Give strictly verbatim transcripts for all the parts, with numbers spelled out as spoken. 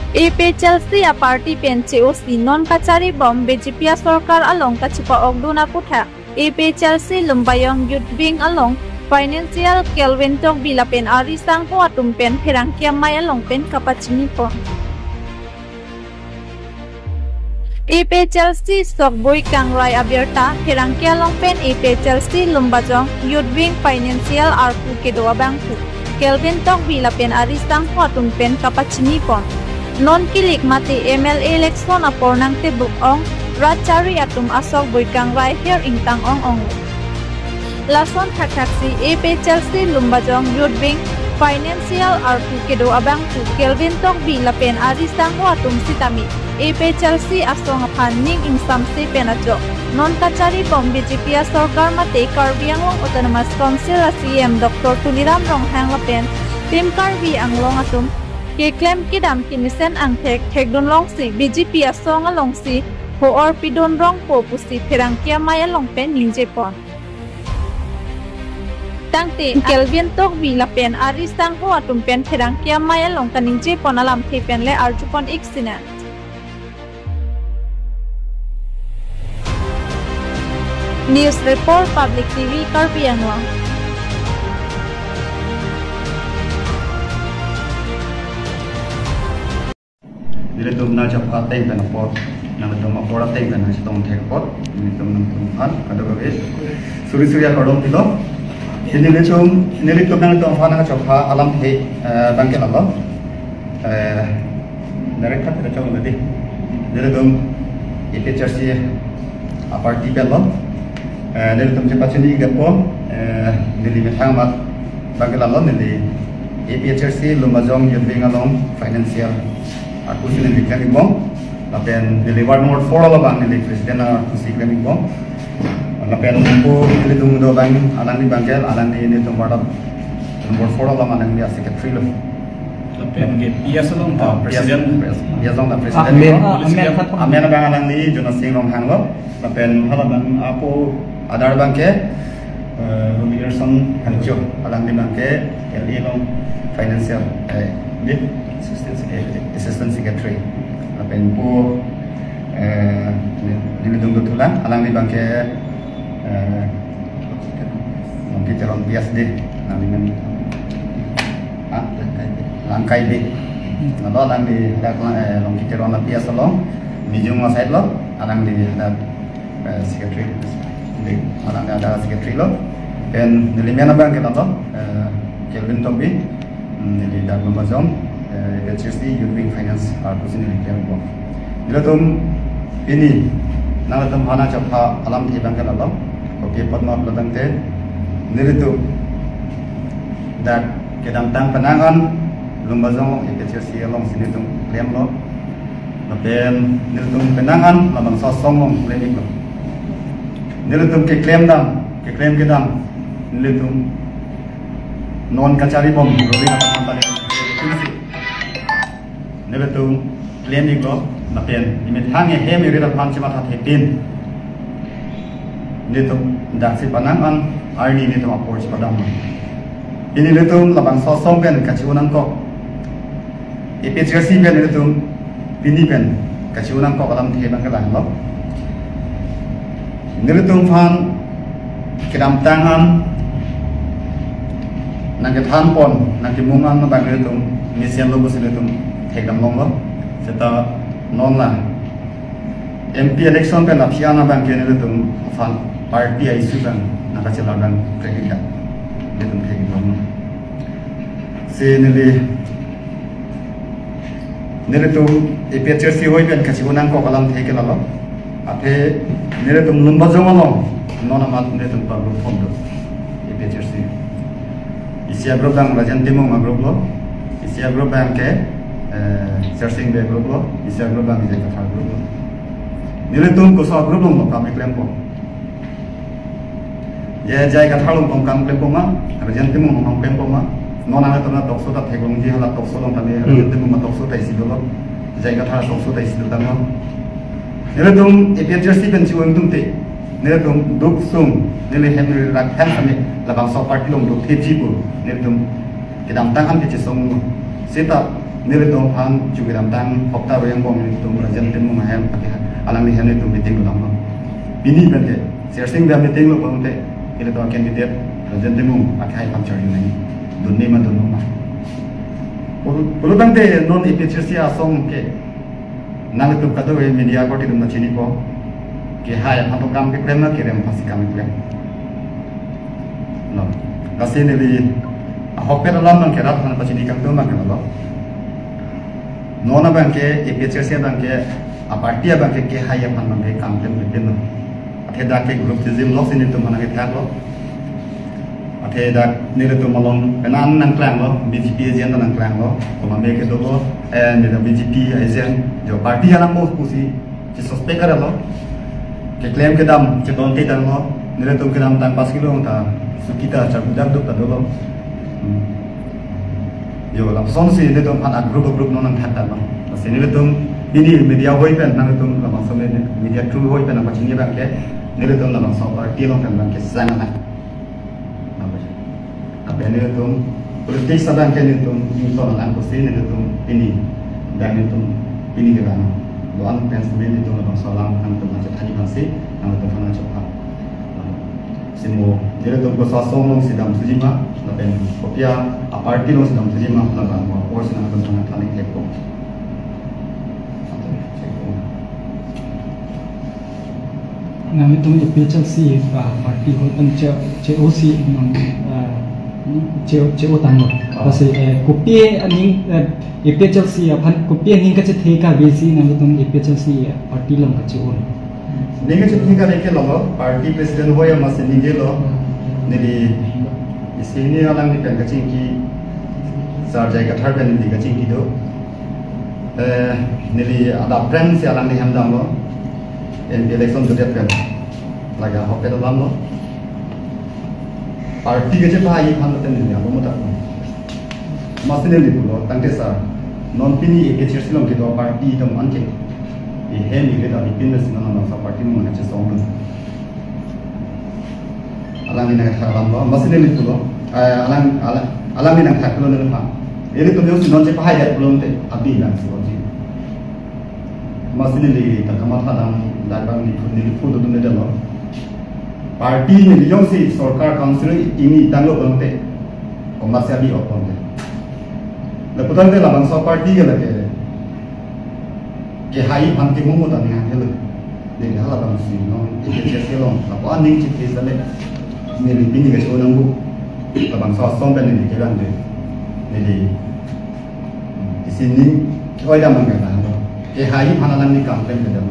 APHLC aparty pen che-osi non kacharibom BJP asorkar along kachipa-okdun aphuthak APHLC Lumbajong Youth Wing along financial Kelvin Tokbi lapen ari sangho atum pen pherangke amei along pen kapachinipon. APHLC Sokboi Kangrai abirta pherangke along pen APHLC Lumbajong Youth Wing financial arpu kedo abangphu Kelvin Tokbi lapen ari sangho atum pen kapachinipon. Non kilik mate MLA election apor nangtebuk ong rat chari atum asokboi kangrai her ingtang ong ong. Lason thakthaksi APHLC Lumbajong Youth Wing financial arpu kedo abangphu Kelvin Tokbi lapen ari sangho atum sitame APHLC asong aphan ning ingsamse pen ajok non kacharibom BJP asorkar mate Karbi Anglong Autonomous Council a CEM Doctor Tuliram Ronghang lapen Team Karbi Anglong atum keklem kedam kemesen angthek thekdun longsi BJP asong alongsi ho-or pidun rongpo pusi pherangke amei along pen ningjepon. Tangte Kelvin Tokbi lapen ari sangho atum pen pherangke amei along kaningjepon alamthe pen le arjupon ik sinang. News Report, Public TV, Karbi Anglong. Nelitum nangchapha ateng pen apot, nangtum apor ateng pen nangchetong thek apot, nelitum nangtum aphan kadokave suri suri akardom pilo. Pini nelitum, nelitum nangtum aphan nangchapha alamthe, eh, abangke lalo. Eh, direct khat kita chong lagi. Nelitum APHLC aparty pen lo. Eh, nelitum chepachini ikpo, eh, neli methang amat abangke lalo, neli APHLC Lumbajong Youth Wing along financial arpu si neli keklem ikbom. Lapen neli ward number four along abang neli president arpu si keklem ikbom. Lapen pu nelitum do abang alangli abangke, alangli nelitum ward number four along alangli a secretary lo. Lapen ke PS along ta, oh, PS, president. PS, PS along ta president. Amen. Amen. Amen abang alangli Jonas Sing Ronghang lo. Lapen hala abang apo adar abangke, eh, Romi Gerson Hancho, alangli abangke LA along financial, eh, lead assistant secretary. Assistant secretary. Lapen pu, eh, neli, nelitum dothulang, alangli abangke, eh, Longki Teron P S D, alangli men, ah, Langkai Bey. Nalo alangli dak, eh, Longki Teron P S along, Mijung side lo, alangli dak, eh, secretary. Alangli ada secretary lo. Pen neli men abangke lalo, eh, Kelvin Tokbi, hmm, neli dak Lumbajong, eh, APHLC Youth Wing Finance arpu si neli keklem ikbom. Nelitum pini nangtum aphan nangchapha alamthe abangke lalo. Kopi apot ma pulo tangte, nelitum dak kedamtang penang an Lumbajong APHLC alongsi nelitum klemlo. Lapen nelitum penang an labangso asong along klem iklo. Nelitum keklem dam, keklem kedam, nelitum non kacharibom ruling atum aphan ta nelitum, nelitum klem iklo, lapen imethang ehem eri aphan chematha thepin nelitum daksi penang an arni nelitum apor chepadam. Pini nelitum labangso asong pen kachi-un nangkok, APHLC pen nelitum pini pen kachi-un nangkok alamthe abangke lahelo. Nelitum aphan kedamtang an nangkethanpon, nangkemung an abang nelitum mesenlo pusi nelitum thekdam longlo. Seta non la MP election pen aphi an abangke nelitum aphan party a-issue abang nangkachelar abang kredit dak nelitum thekdam longlo. Si neli, nelitum APHLC ahoi pen kachi-un nangkok alamthe ke lalo. Athe nelitum Lumbajong along non amat nelitum pa group form do, APHLC. Isi a group abang Rajen Timung a group lo. Isi a group abangke, eh, Sersing Bey group lo. Isi a group abang J I Kathar group lo. Nelitum koso a group along lo kam keklempon. J I Kathar along tong kam klempon ma, Rajen Timung along tong klempon ma. Non nangtum na talk show ta theklongji, hala talk show along tame, hmm, Rajen Timung ma talk show ta isi dolo. J I Kathar talk show ta isi dolo tame. Nelitum APHLC pen chi-un atum te, nelitum duk sung, neli hem rak hem sami labangso party along duk theji pu nelitum kedamtang an kechesong. Seta Nelitum aphan chukidamtang hopta royang bom nelitum Rajen Timung ahem, alangli ahem nelitum meeting lo damlo. Pini pen ke, Sirsing pen meeting lo pon te, nelitum candidate Rajen Timung akehai aphan charju nangji. Dunde ma dunnon ma. Pul-, pulotangte non A P H L C asong ke, nangtum kadokave media korte atum ta chinipo. Kehai aphan to kam keklem na kerem aphansi kam keklem. No. Lasi neli ahokpet alam abang ke rat aphan pachini kangtung abang ke lo. Non abang ke A P H L C abang ke, a party abang ke kehai aphan abang ke kam klem pipin lo. Athe dak ke group system lo si nelitum aphan nangkethak lo. Athe dak nelitum along penang nangklang lo, B J P agent nangklang lo, komat me kedo lo, eh, nelitum B J P agent, jo party alam bo pusi, si suspect kara lo, keklem kedam, chedonte dam lo, nelitum kedamtang pas kilo ta, sukita charbudak duk ta dolo. Hmm. Jo, lapuson si nelitum aphan a group a group non nangthak dam lo. Lasi nelitum, pini media hoi pen, nangtum labangso me-, media through hoi pen nangpachini abang ke, nelitum labangso party along pen abang ke sang nang. Apa nelitum politics abang ke nelitum ington alam pusi nelitum pini, dan nelitum pini ke bang doan pen semen nelitum labangso alam nangtum aja tani bangsi nangtum aphan aja pa. Si mo nelitum koso asong along si damthuji ma, lapen kopi a party along si damthuji ma, labang mo apor si nangtum aphan tani kekpo. Nangtum A P H L C, ah, party hoi pen che, che-o si, nang, ah, che, che-o tanglo. Ah. Lasi, eh, kopi aning, eh, A P H L C aphan kopi aning kachethe kave si nangtum A P H L C party along kache-o? Ning kachethe kave ke lo, party president hoi amatsi ning ke lo. Neli isi hini alangli pen kachingki, Sir J I Kathar pen neli kachingki do. Eh, neli adap friend si alangli hem damlo. M P election judet pen. Laga hokpet alam lo. Party kechepahai aphan ten neli abo mutak. Amatsi neli pulo, tangte sir, non pini A P H L C along kedo party atum anke, ihem irit apipin mesi non labangso party mung nangchesong dun. Alangli nangthak alam lo, amatsi neli pulo, eh, alang, alang, alangli nangthak pulo neli ma. Ilitum jongsi non chepahai det pulote, abi nangsi onji. Amatsi neli ta kamatha dam, dak abang neli phu, neli phu dodun delo. Party neli jongsi sorkar council ingni tanglo pulote, komatsi abi ok pulote. Lapu tangte labangso party ke lake, kehai aphan ke mumu ta ning helo. Neli halabangsi non, A P H L C along, lapu aning chikis dale. Neli pini ke chonang bu, labangso asong pen neli kelang de. Neli isi ning ke-oi dam nang kena lo. Kehai aphan alangli kam klem kedam.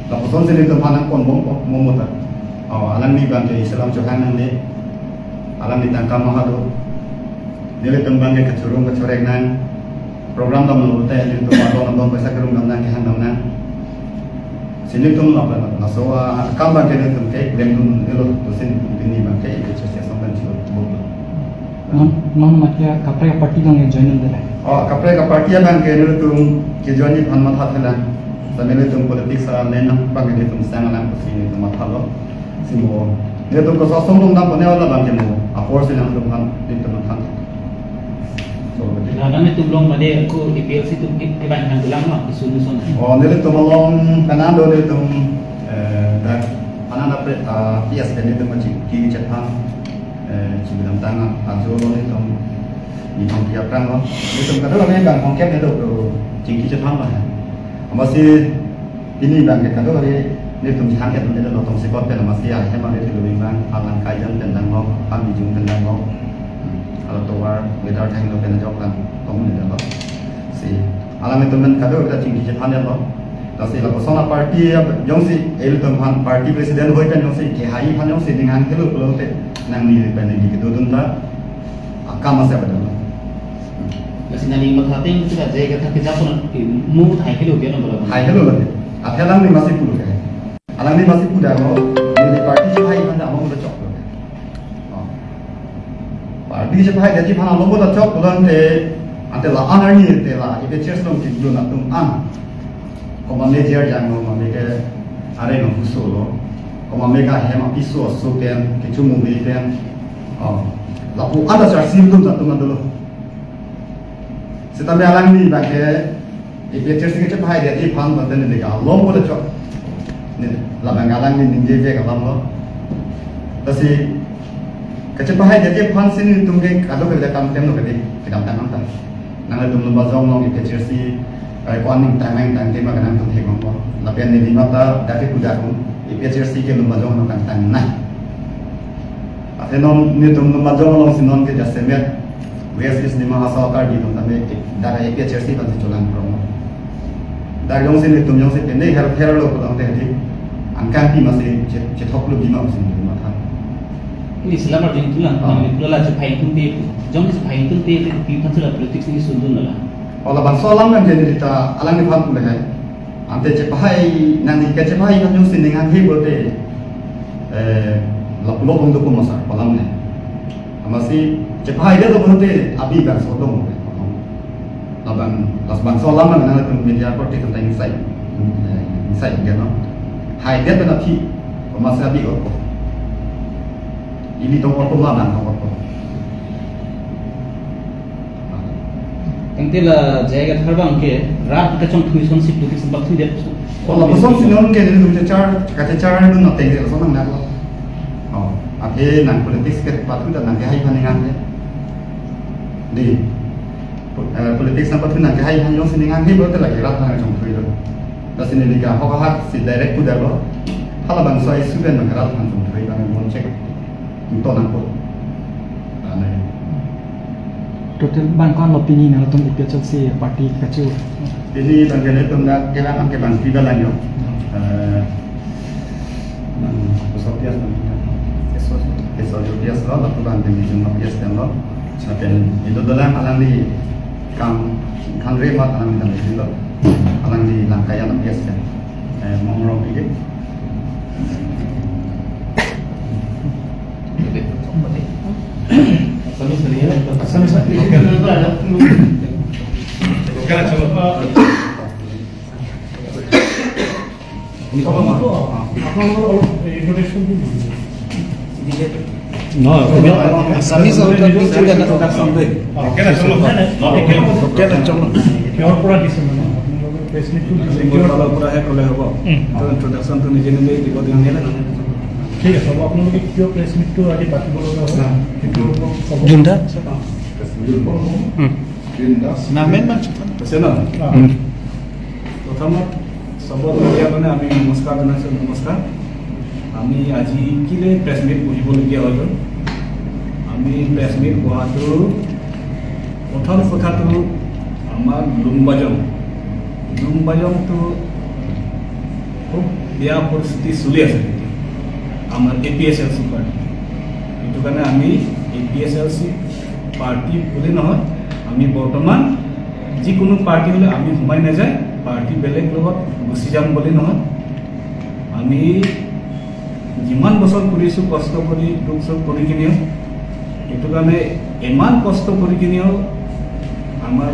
Lapuson si nelitum aphan nangpon bompo, mumu ta. Oh, alangli abang ke Islam chohang nangne. Alangli tangka maha do. Nelitum abang ke kachorong kachorek nang. Program damlo te nelitum adon adon paisa kerung dam nang, kehang dam nang. Si nelitum lo apa, laso akam abang ke nelitum ke klem dun delo, to si nelitum pini abang ke A P H L C asong pen chilo. Non, non mat ke kaprek party along ke join dun dela? Oh, kaprek party abang ke nelitum kejoin ji aphan matha thelang. Sambil nelitum politics a len abang ke nelitum sang alang pusi nelitum matha lo. Si mo, nelitum koso asong along dam pone wala abang ke mo, apor si nangtum aphan, nelitum aphan. So, betul. Nah, nangtum along mane ko A P H L C atum ke, ke bang nang bilang ma, isu isu na. Oh, nelitum along kanan do nelitum, eh, dak, kanan apa, ah, P S P nelitum macam ki chethan. Eh, chibidam tang ajo lo nelitum, nelitum pi aphrang lo. Nelitum kadokave bang kongkep nelitum chingki chethan lo. Amatsi pini abang ke kadokave nelitum chihang ke nelitum lo tongsekot pen amatsi ahem ave thilo abang, alang kaijan pen dang lo, alam bijung pen dang lo. Hmm. Alo tovar weather thang lo pen ajok kan tong nelitum lo. Si alanglitum pen kadokave ta chingki chethan lo. Lasi lapuson a party jongsi ilitum aphan party president hoi pen jongsi kehai aphan jongsi ning hang thelo pulote nangli pen neli kedodun ta akam ase padam lo. Lasi nangli matha ting tu ka je ka thak kejap pun mu thai thelo ke no bala. Hai thelo lagi. Athe alangli amatsi pulo ke. Alangli amatsi pu dam lo. Neli party chehai aphan dam lo chok lo. Oh. Party chehai jadi aphan alo bo ta chok pulang te, ante la-an arni te la, ipe church along kidun atum an. Komat me jer jang lo, komat me ke areng ahuso lo, komat me ke ahem apiso aso pen, kecho mubi pen. Oh. Lapu ada charsi atum atum an dolo. Sitame alangli abangke A P H L C kachepahai det aphan bante neli ke alom bole chok. Ne, labang alangli ningje vek alam lo. Lasi kachepahai det aphan si nelitum ke kadokave kam klem lo kadi, kedamtang angtan. Nanglitum Lumbajong along A P H L C, eh, ko-an nangtang nangtang tema ke nangtum thek longpo. Lapen neli mata dak ke kudak un, A P H L C ke Lumbajong along kangtang nai. Athe non nelitum Lumbajong alongsi non ke jasemet West East Dima Hasao Karbi atum tame dak A P H L C aphansi cholang prong. Dak jongsi nelitum jongsi pende her her lo pulote di, angkang pi masi che-, chethok lo bima pusi nelitum matha. Neli selam arjun itulang, Ah. nang neli pula la chephai atum te, jong chephai atum te, te pi aphansi la politics neli sundun la. O labangso alam nangji neli ta alangliphan pule hai. Ante chephai nangji kachepahai nang jongsi ning hanghe pulote, eh, lapulo hong dukung masar kolam ne. Amatsi chephai det pulote abi bangso dong. Labang, labangso alam nang nangtum media korte kanta insai, eh, insai dia no. Hai det na phi, amatsi abi orko. Ili tong orko ma bang tong orko. Tangte la J I Kathar abangke rat kachongthui asonsi politics bak thui det. O lapuson si non ke nelitum chechar, kachechar nelitum nangteng lason nang naklo. O, athe nang politics ke pathu ta nang kehai aphan ning hanghe. Di, eh, politics nangpathu nang kehai aphan jongsi ning hanghe pulote lake rat aphan chongthui lo. Lasi neli ke ahok ahak si direct kudak lo. Halabangso issue pen nang rat aphan chongthui abang mon chek. Ingto nangpo. Anai. Total bang ko-an lo pini nangtum A P H L C party kachu? Pini abangke nelitum dak kelang abangke bang tiga lang yo. Eh, bang, pusat pias bang. Keso, keso jo pias lo, lapu abangke nelitum pias kan lo. Lapen itu dolang alangli kam khanre mat alangli dam lo. Alangli langkaya pias kan. Eh, mong rong pigi. আপোনালোকৰ অলপ ইনট্ৰডাকশ্যনটো দিব। নহয়, Assamese আৰু তাত ইনট্ৰডাকশ্যন দেই। কিহৰ পৰা দিছে মানে? আপোনালোকে প্ৰেছ মিটটো দিছে, কিহৰ ফালৰ পৰাহে ক'লে হ'ব। উম। তো ইনট্ৰডাকশ্যনটো নিজে নিজে দিব দিম নে? ঠিক আছে, হ'ব। আপোনালোকে কিয় প্ৰেছ মিটটো আজি পাতিব লগা হ'ল, সেইটো ওপৰত ক'ব। জুন দা। উম। জুন দা। নামেন মান চুথান। আছে ন? উম। প্ৰথমত সবক মিডিয়া মানে আমি নমস্কাৰ জনাইছোঁ, নমস্কাৰ। আমি আজি কিলে প্ৰেছ মিট বহিবলগীয়া হৈ গ'ল? আমি প্ৰেছ মিট বহাটো প্ৰথম কথাটো আমাৰ লুম্বাজং, লুম্বাজংটো খুব বেয়া পৰিস্থিতি চলি আছে এতিয়া আমাৰ এ পি এছ এল চি পাৰ্টি। সেইটো কাৰণে আমি এ পি এছ এল চি পাৰ্টি বুলি নহয়, আমি বৰ্তমান যিকোনো পাৰ্টি হ'লে আমি সোমাই নাযায়, পাৰ্টি বেলেগ লগত গুচি যাম বুলি নহয়। আমি যিমান বছৰ কৰিছোঁ কষ্ট কৰি, দুখ চুখ কৰি কিনিও, সেইটো কাৰণে ইমান কষ্ট কৰি কিনিও আমাৰ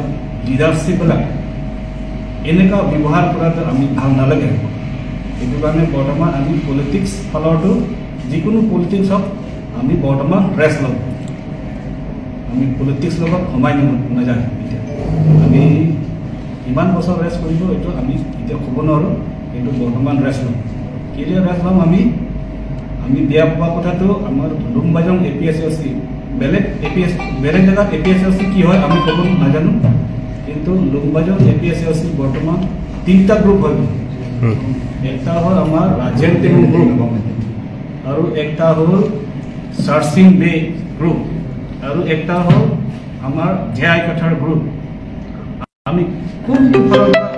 লিডাৰশ্বিপবিলাক এনেকুৱা ব্যৱহাৰ কৰাটো আমি ভাল নালাগে। সেইটো কাৰণে বৰ্তমান আমি পলিটিক্স ফালৰটো, যিকোনো পলিটিক্স হওক, আমি বৰ্তমান ৰেষ্ট লওঁ। আমি পলিটিক্স লগত সোমাই ন-, নাযাওঁ এতিয়া। আমি কিমান বছৰ ৰেষ্ট কৰিব, এইটো আমি এতিয়া ক'ব নোৱাৰোঁ, কিন্তু বৰ্তমান ৰেষ্ট ল'ম। কেলে ৰেষ্ট ল'ম আমি? আমি বেয়া পোৱা কথাটো আমাৰ লুম্বাজং এ পি এছ এল চি, বেলেগ এ পি এছ, বেলেগ জেগাত এ পি এছ এল চি কি হয় আমি ক'ব নাজানো, কিন্তু লুম্বাজং এ পি এছ এল চি বৰ্তমান তিনিটা গ্ৰুপ হৈ গ'ল। হুম। এটা হ'ল আমাৰ ৰাজেন টেঙুং গ্ৰুপ, আৰু একটা হ'ল চাৰ্চিং বে গ্ৰুপ, আৰু একটা হ'ল আমাৰ জে আই কাথাৰ গ্ৰুপ। আমি কোনটো ফালৰ পৰা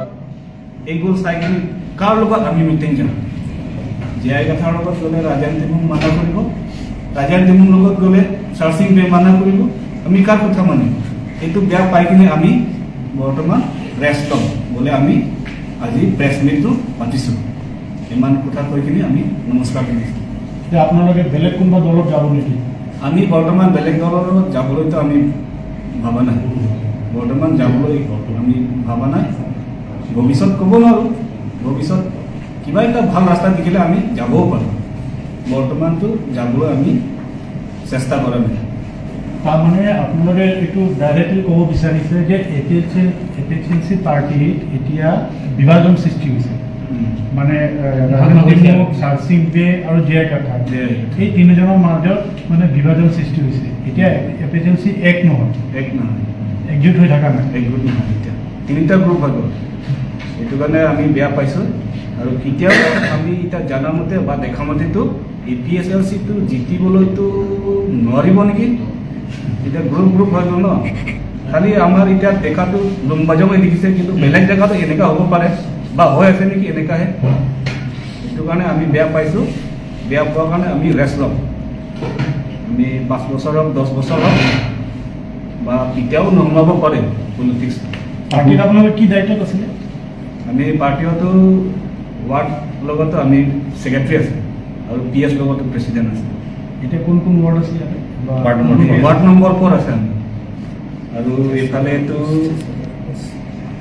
এইবোৰ চাই কিনি কাৰ লগত আমি মিটিং যাম? জে আই কাথাৰ লগত গ'লে ৰাজেন টেঙুং মানা কৰিব, ৰাজেন টেঙুং লগত গ'লে চাৰ্চিং বে মানা কৰিব। আমি কাৰ কথা মানিম? এইটো বেয়া পাই কিনে আমি বৰ্তমান ৰেষ্ট ল'ম বুলি আমি আজি প্ৰেছ মিটটো পাতিছোঁ। ইমান কথা কৈ কিনে আমি নমস্কাৰ জনাইছোঁ। এতিয়া আপোনালোকে বেলেগ কোনোবা দলত যাব নেকি? আমি বৰ্তমান বেলেগ দলৰ লগত যাবলৈতো আমি ভবা নাই। বৰ্তমান যাবলৈ আমি ভবা নাই। ভৱিষ্যত ক'ব নোৱাৰোঁ। ভৱিষ্যত কিবা এটা ভাল ৰাস্তা দেখিলে আমি যাবও পাৰোঁ। বৰ্তমানতো যাবলৈ আমি চেষ্টা কৰা নাই। তাৰমানে আপোনালোকে এইটো ডাইৰেক্টলি ক'ব বিচাৰিছে যে A P H L C, A P H L C পাৰ্টিত এতিয়া বিভাজন সৃষ্টি হৈছে। উম। মানে, এ, ভাগ ভাগ হৈছে। টিমক, চাৰচিং বে আৰু J I Kathar. J I. এই তিনিজনৰ মাজত মানে বিভাজন সৃষ্টি হৈছে। এতিয়া এ পি এইচ এল চি এক নহয়। এক নহয়। একজোট হৈ থকা নাই। একগোট নহয় এতিয়া। তিনিটা গ্ৰুপ হৈ গ'ল। সেইটো কাৰণে আমি বেয়া পাইছোঁ। আৰু কেতিয়াও আমি এতিয়া জানা মতে বা দেখা মতেতো এ পি এইচ এল চিটো জিতিবলৈতো নোৱাৰিব নেকি? এতিয়া গ্ৰুপ গ্ৰুপ হৈ গ'ল ন। খালি আমাৰ এতিয়া দেখাতো লুম্বাজঙে দেখিছে, কিন্তু বেলেগ জেগাতো এনেকা হ'ব পাৰে বা হৈ আছে নেকি এনেকাহে। সেইটো কাৰণে আমি বেয়া পাইছোঁ। বেয়া পোৱাৰ কাৰণে আমি ৰেষ্ট ল'ম। আমি পাঁচ বছৰ হওক, দহ বছৰ হওক, বা কেতিয়াও নোসোমাব পাৰে পলিটিক্স। পাৰ্টিত আপোনালোকে কি দায়িত্বত আছিলে? আমি পাৰ্টিতো ৱাৰ্ড লগতো আমি ছেক্ৰেটাৰী আছে আৰু পি এছ লগতো প্ৰেচিডেণ্ট আছে। এতিয়া কোন কোন ৱাৰ্ড আছে ইয়াতে? বা ward number four. Ward number four আছে আমি। আৰু এইফালেতো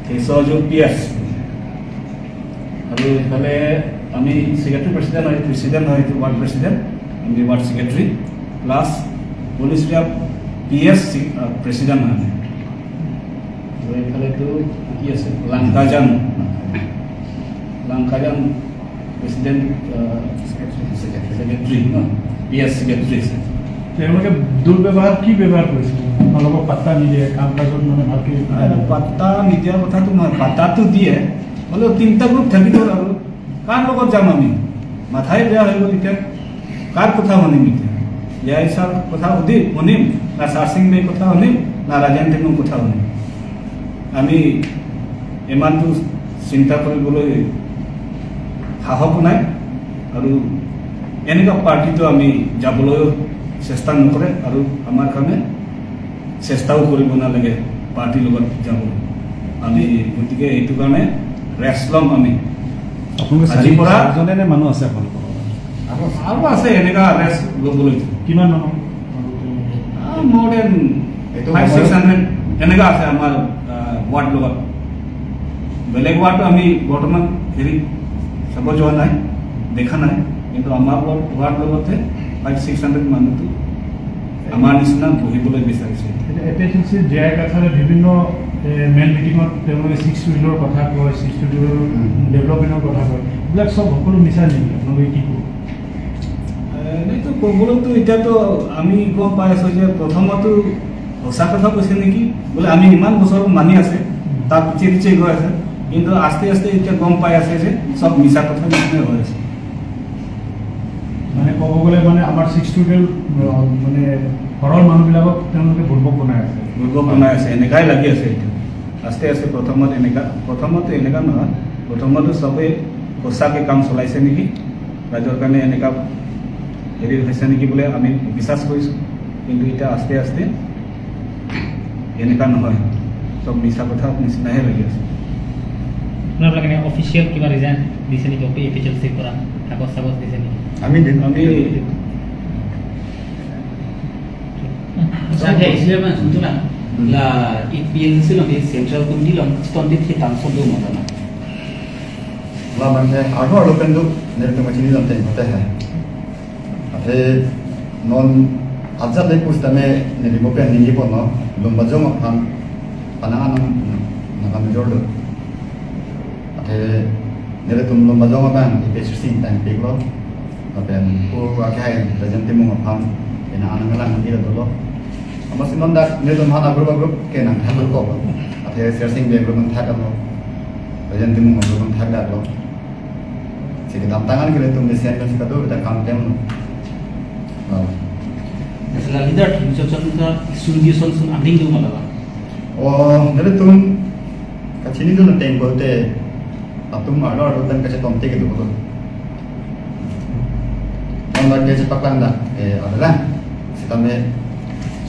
কেশৱজোৰ পি এছ। আৰু এইফালে আমি ছেক্ৰেটাৰী প্ৰেচিডেণ্ট হয়, প্ৰেচিডেণ্ট হয়, এইটো ৱাৰ্ড প্ৰেচিডেণ্ট, আমি ward secretary, plus police P S president হয় আমি। আৰু এইফালেতো কি আছে? লাংকাজান, লাংকাজান প্ৰেচিডেণ্ট, আহ, ছেক্ৰেটাৰী ন, পি এছ ছেক্ৰেটাৰী আছে। তেওঁলোকে দুৰ্ব্যৱহাৰ, কি ব্যৱহাৰ কৰিছে? আপোনালোকক পাত্তা নিদিয়ে, কাম কাজত মানে ভালকে নাই, নাই, পাত্তা নিদিয়াৰ কথাটো নহয়, পাত্তাটো দিয়ে, হ'লেও তিনিটা গ্ৰুপ থাকি গ'ল আৰু। কাৰ লগত যাম আমি? মাথাই বেয়া হৈ গ'ল এতিয়া। কাৰ কথা শুনিম এতিয়া? জে আই ছাৰ কথা সুধি শুনিম, না চাৰচিং বেৰ কথা শুনিম, না ৰাজেন টিংলুৰ কথা শুনিম? আমি ইমানটো চিন্তা কৰিবলৈ সাহস নাই আৰু এনেকুৱা পাৰ্টিটো আমি যাবলৈও চেষ্টা নকৰে আৰু আমাৰ কাৰণে চেষ্টাও কৰিব নালাগে পাৰ্টিৰ লগত যাবলৈ। আমি গতিকে এইটো কাৰণে ৰেষ্ট ল'ম আমি। আপোনালোকে আজিৰ চাৰি-, পৰা চাৰিজনে নে মানুহ আছে আপোনালোকৰ? আৰু আছে। আৰু আছে এনেকা ৰেষ্ট ল'বলৈ। কিমান মানুহ? আহ, more than এইটো five, সময়ত six hundred এনেকা আছে আমাৰ, আহ, ৱাৰ্ড লগত। বেলেগ ৱাৰ্ডটো আমি বৰ্তমান হেৰি চাব যোৱা নাই, দেখা নাই, কিন্তু আমাৰ ৱাৰ্ড, ৱাৰ্ড লগতে ফাইভ ছিক্স হাণ্ড্ৰেড মানুহটো আমাৰ নিচিনা বহিবলৈ বিচাৰিছে। এতিয়া এ পি এইচ এল চিৰ জে আই কাথাৰে বিভিন্ন, এ, মেইন মিটিঙত তেওঁলোকে ছিক্স শ্বিডিউলৰ কথা কয়, ছিক্স শ্বিডিউলৰ উম। ডেভেলপমেণ্টৰ কথা কয়। এইবিলাক চব সকলো মিছা নেকি? আপোনালোকে কি ক'ব? এ, এনেইতো ক'বলৈতো এতিয়াতো আমি গম পাই আছো যে প্ৰথমতো সঁচা কথা কৈছে নেকি? বোলে আমি ইমান বছৰ মানি আছে, উম। তাক পিছে পিছে গৈ আছে, কিন্তু আস্তে আস্তে এতিয়া গম পাই আছে যে চব মিছা কথা নিচিনা হৈ আছে। মানে ক'ব গ'লে মানে আমাৰ ছিক্স শ্বিডিউল, আহ, মানে ঘৰৰ মানুহবিলাকক তেওঁলোকে বুৰ্বক বনাই আছে। বুৰ্বক বনাই আছে, এনেকাই লাগি আছে এতিয়া। আস্তে আস্তে প্ৰথমত এনেকা, প্ৰথমতে এনেকা নহয়, প্ৰথমতে চবেই সঁচাকে কাম চলাইছে নেকি, ৰাইজৰ কাৰণে এনেকা হেৰি হৈছে নেকি বুলি আমি বিশ্বাস কৰিছো, কিন্তু এতিয়া আস্তে আস্তে এনেকা নহয়, চব মিছা কথা নিচিনাহে লাগি আছে। আপোনালোকে এনে অফিচিয়েল কিবা ৰিজাইন দিছে নেকি? এ পি এইচ এল চিৰ পৰা কাগজ চাগজ দিছে নেকি? আমি দিম। আমি Sir, he isi man suntu na. Hmm. La A P H L C along, central committee along, stone dit hitam sodu mata na. La man he arho arlo pen do, nelitum kachinidun ateng mate he. Athe non ajat le pusitame neli mo pen ningje ponlo, Lumbajong aphan panang anam nangkam jorlo. Athe nelitum Lumbajong abang A P H L C ingtangpiklo. Lapen pu akhai Rajen Timung aphan ena anang lang di dolo. Amatsi non dak nelitum aphan agrup agrup ke nangthaklo ko. Athe Sersing Bey agrup nangthaklo. Rajen Timung agrup nangthaklo. Si kedamtang an ke nelitum mesen kan si kado kita kamtem lo. Oh. Sela leader thim chot chot ta sungji son sun anding do mala ba. Oh, nelitum kachinidun ateng pulote atum arlo arlo pen kachetomte kedo pulo. Non dak kachepaklang dak, eh, adalang. Sitame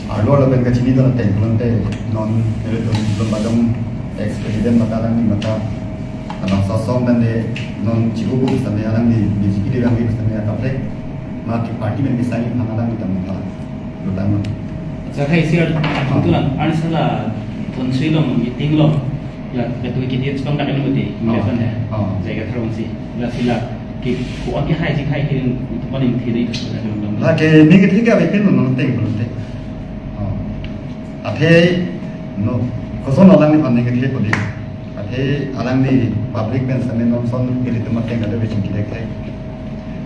arlo arlo pen kachinidun ateng pulote non nelitum Lumbajong ex president mata alangli mata, alangso asong tangte non chi-ubu sitame alangli B J P degangli sitame akaprek mati party pen kisai than alangli tame ta. Lutang. Sir, hai sir, kebetulan, arni sala, Tonsui along, meeting along, la, ketua kidi chepangdak along mati, Oh. Meeting ya. Oh. Jai Kathar Tonsui, la sila, ki, ko ake hai, si hai, ki, paling thiri, la, ke, ni kiti ka, bikin, no, no, ting, no, ting. Oh. Athe, no, koson alangliphan ningke the pudi. Athe alangli public pen sitame non son ilitum ateng kado bechingki thekthe.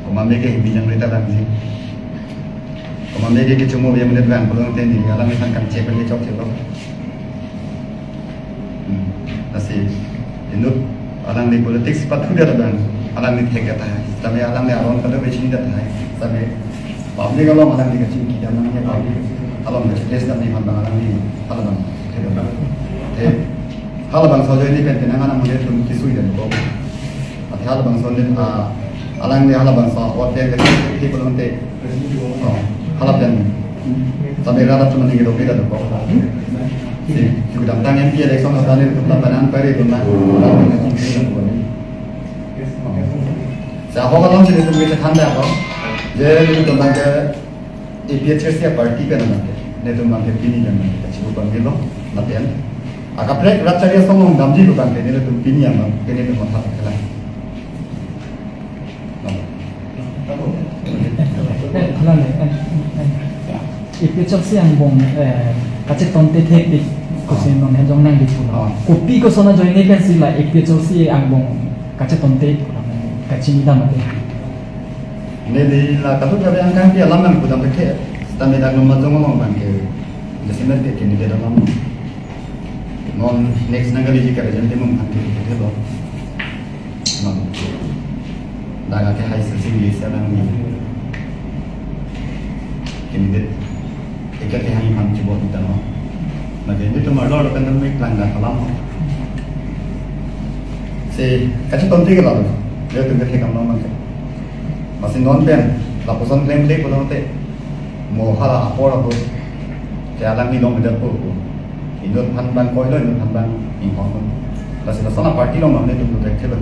Komame ke himi jang rita dangji. Komame ke kichumo biang menit bang pulote neli alangliphan kangchek pen kechokchelo. Hmm. Lasi inut alangli politics pathu dia bang, alangli thek tahai. Sitame alangli aron kado bechini tahai. Sitame public along alangli kachingki dam nangji, public along kachingki dam nangji, bang alangli halabang. Eh, halabangso ajoine pen penang anam mune tum kisui dan ko. Athe halabangso nit, ah, alangli halabangso award dia kachingki pulote. Oh, hala pen. Sitame rada cuma ningke dopi dan ko. Si, kedamtang M P election atani tum lapanan pari tum na. Sa ho kalam si tum kita tanda ko. Je tum bangke A P H L C a-party pen nangke, netum bangke pini jam nangke, kachibu bangke lo, lapen akaprek rat chari asong along damji lo bangke, netum pini jam bangke, netum matha thekthelang. Eh, hala le, eh, eh, A P H L C angbong, eh, kachetonte thekthek, koson non hejong nangji pulo. Ah. Kopi koson ajoine pensi la A P H L C angbong kachetonte, kachini dam ate. Neli la kadokave angkang pi alam nangpudam thekthe. Sitame dak non majong along bangke. Jasemet ke candidate alam. Non next nangkali ji kare jam temung bangke thelo. Non. Dak ke hai sesing di sana ni. Candidate. Eke te hang ham chibot ita no. Mate netum arlo pen nang mek lang dak alam. Si, kachetonte ke lalu. Dia tu ke kam long bangke. Lasi non pen, lapuson klemkle pulote. Mo hala apor apor. Te alangli long beda po po. Inut aphan bang koilo, inut aphan bang inghon. Lasi lason a-party along non netum tu thekthelo.